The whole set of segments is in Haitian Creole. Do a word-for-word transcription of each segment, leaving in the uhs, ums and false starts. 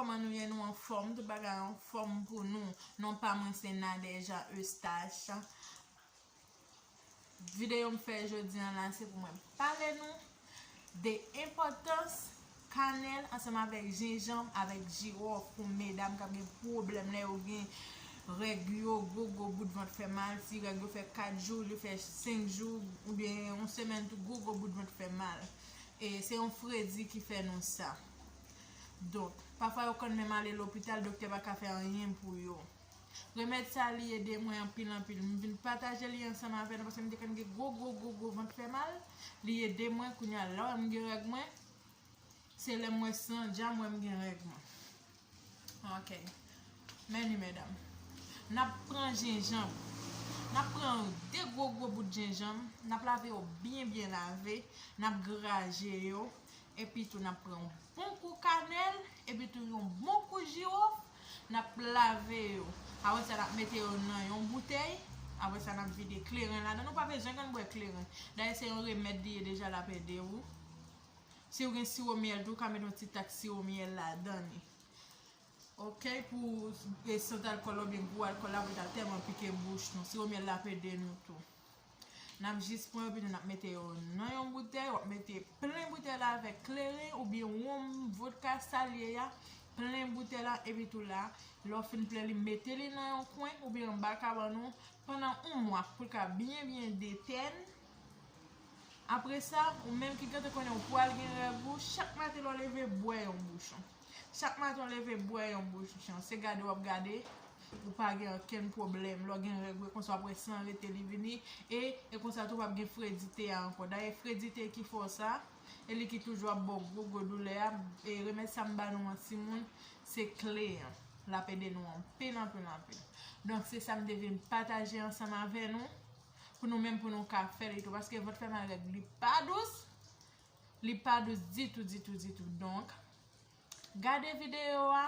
Kòman nou ye? Nou anfòm? Tout bagay anfòm pou nou? Non pa mwen se Nadeja Eustache. Videyo m fè jodi an la se pou mwen pale nou de enpòtans kanèl ansanm avèk jenjanm, avèk jiwòf pou medam k ap gen pwoblèm lè yo gen règ yo, gwo gwo bout vant fè mal, si règ yo fè kat jou, yo fè senk jou, oubyen yon semèn tou, gwo gwo bout vant fè mal. E se yon fredi ki fè nou sa. Donk, pafwa yo konn menm ale lopital, doktè pa ka fè anyen pou yo. Remèd sa li ede mwen anpil anpil. M vin pataje li ansanm avè nou paske m te konn gen gwo gwo gwo gwo vant fè mal. Li ede mwen kounye a la m gen règ mwen. Se lè m wè san dja m wè m gen règ mwen. Ok. Men li medam. N ap pran jenjanm. N ap pran de gwo gwo bout jenjanm. N ap lave yo byen byen lave. N ap graje yo. Epi tou n ap pran yon bon kou kanèl, epi tou yon bon kou jiwòf, n ap lave yo. Apre sa n ap mete yo nan yon boutèy, apre sa n ap vide kleren ladan. Nou pa bezwen konn bwè kleren. Dayè se yon remèd li ye deja, l ap ede ou. Si w gen siwo myèl tou, ou ka mete yon ti tak siwo myèl ladan li. Ok, pou e sant alkòl oubyen gou alkòl la pou l ta tèlman pike bouch nou. Siwo myèl la ap ede nou tou. N ap jis pran yo, epi tou n ap mete yo nan yon boutèy. W ap mete plen boutèy la avèk kleren oubyen wonm, vodka, sa l ye a, plen boutèy la, epi tou la, lè w fin plen li, mete li nan yon kwen oubyen anba kabann ou pandan yon mwa pou l ka byen byen detèn. Apre sa, ou menm ki gentan konnen ou pral gen règ ou, chak maten lè w leve, bwè yon bouchon. Chak maten w leve, bwè yon bouchon. Se gade w ap gade, ou pa gen okenn pwoblèm. Lè w gen règ ou, e konsa w ap wè san rete li vini. E, e konsa tou, w p ap gen fredite a ankò. Dayè, fredite ki fè w sa, e li ki toujou ap ba w gwo gwo doulè a. E remèd sa m ba nou an timoun, se kle an. L ap ede nou anpil, anpil, anpil. Donk, se sa m te vin pataje ansanm avè nou. Pou nou menm, pou nou ka fè li tou. Paske vant fè mal règ, li pa dous. Li pa dous ditou, ditou, ditou. Donk, gade videyo a,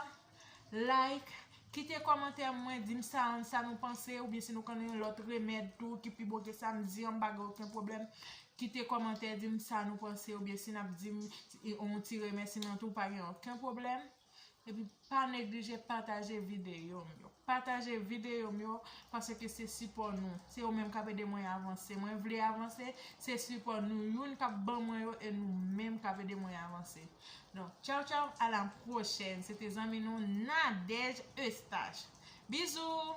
like, kite kòmantè mwen, di m sa, sa nou panse, oubyen si nou konnen yon lòt remèd tou ki pi bon ke sa m di an, m pa gen okenn pwoblèm. Kite kòmantè, di m sa nou panse, oubyen si n ap di m yon ti remèsiman tou, pa gen okenn pwoblèm. Epi pa neglije pataje videyo m yo. Pataje videyo m yo, paske se sipò nou. Se yo menm k ap ede mwen avanse. Mwen vle avanse, se sipò nou youn k ap ban mwen yo e nou menm k ap ede mwen avanse. Donk, tchaw tchaw, a la pwochèn. Se te zanmi nou Nadège Eustache. Bizou!